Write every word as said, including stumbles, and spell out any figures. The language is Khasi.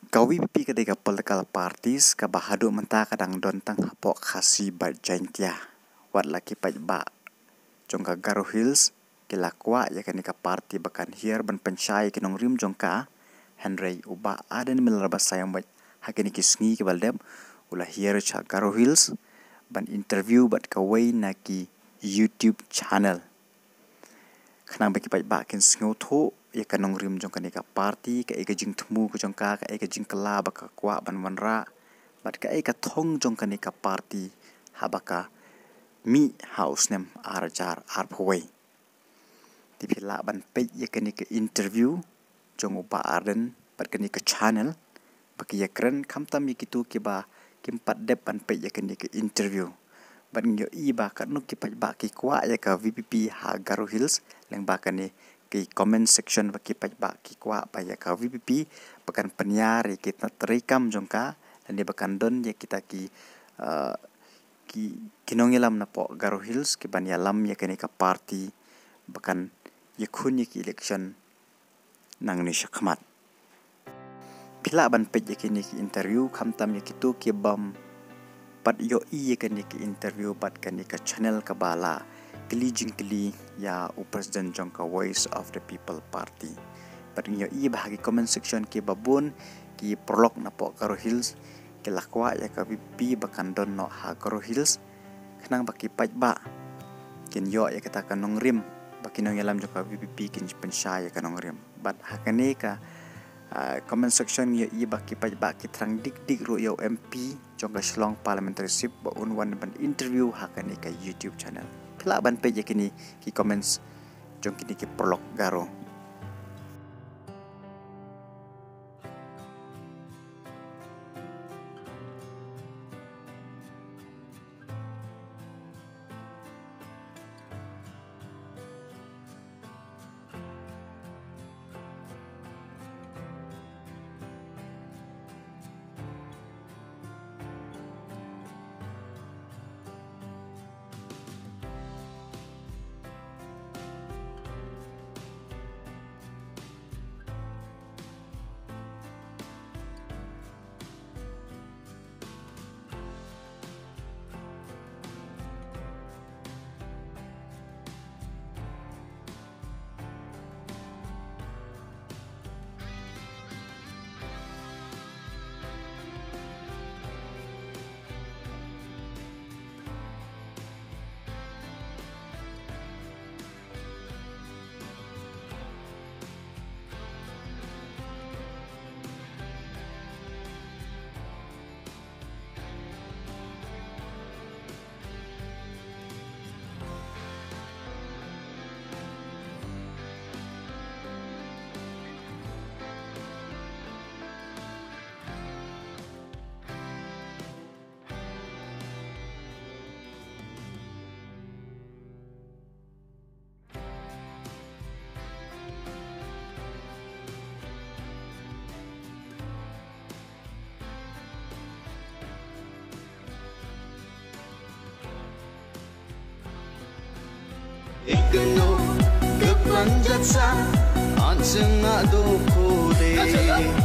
Ka VPP ka dei ka political parties kaba haduh mynta ka dang don tang hapoh Khasi bad Jaintia. Wat la ki paidbah jong ka Garo Hills ki la kwah ïa kane ka party ba kan hiar ban pynshai ïa ki nongrim jong ka. Hynrei u Bah Ardent Miller Basaiawmoit ha kine ki sngi kiba la dep u la hiar sha Garo Hills ban interview bad kawei na ki YouTube channel. Khnang ba ki paidbah kin sngewthuh ïa ka nongrim jong kane ka party, kaei ka jingthmu ka jong ka, kaei ka jingkylla ba ka kwah ban wanrah, bad kaei ka thong jong kane ka party haba ka mih ha u snem ar hajar arphew wei. Te phi lah ban peit ïa kane ka interview jong u Bah Ardent bad kane ka channel ba ki ïakren, khamtam ïa kito kiba kim pat dep ban peit ïa kane ka interview. Bad ngi ïohi ba katno ki paidbah ki kwah ïa ka VPP ha Garo Hills, lyngba kane ki comment section ba ki paidbah ki kwah ba ïa ka VPP ba kan pynïar ïa kita ki treikam jong ka, lane ba kan don ïa kita ki, uh, ki, ki nongïalam napoh Garo Hills ki ban ïalam ïa kane ka party ba kan ïakhun ïa ki election nangne shakhmat. Phi lah ban peit ïa kine ki interview, khamtam ïa kito ki bym pat ïohi ïa kine ki interview bad kane ka channel kaba la kylli jingkylli ïa u president jong ka Voice of the People Party. Bad ngi ïohi ba ha ki comment section kiba bun ki paralok napoh Garo Hills ki la kwah ïa ka VPP ba kan don noh ha Garo Hills, khnang ba ki paidbah kin ïoh ïa kata ka nongrim ba ki nongïalam jong ka VPP kin pynshai ïa ka nongrim. Bad ha kane ka, ah, comment section ngi ïohi ba ki paidbah ki thrang dik dik ruh ïa u MP jong ka Shillong Parliamentary Seat ba un wan ban interview ha kane ka YouTube channel. Phi lah ban peit ïa kine ki comments jong kine ki paralok Garo. Ikno kepanjat sa, anjing ado kode.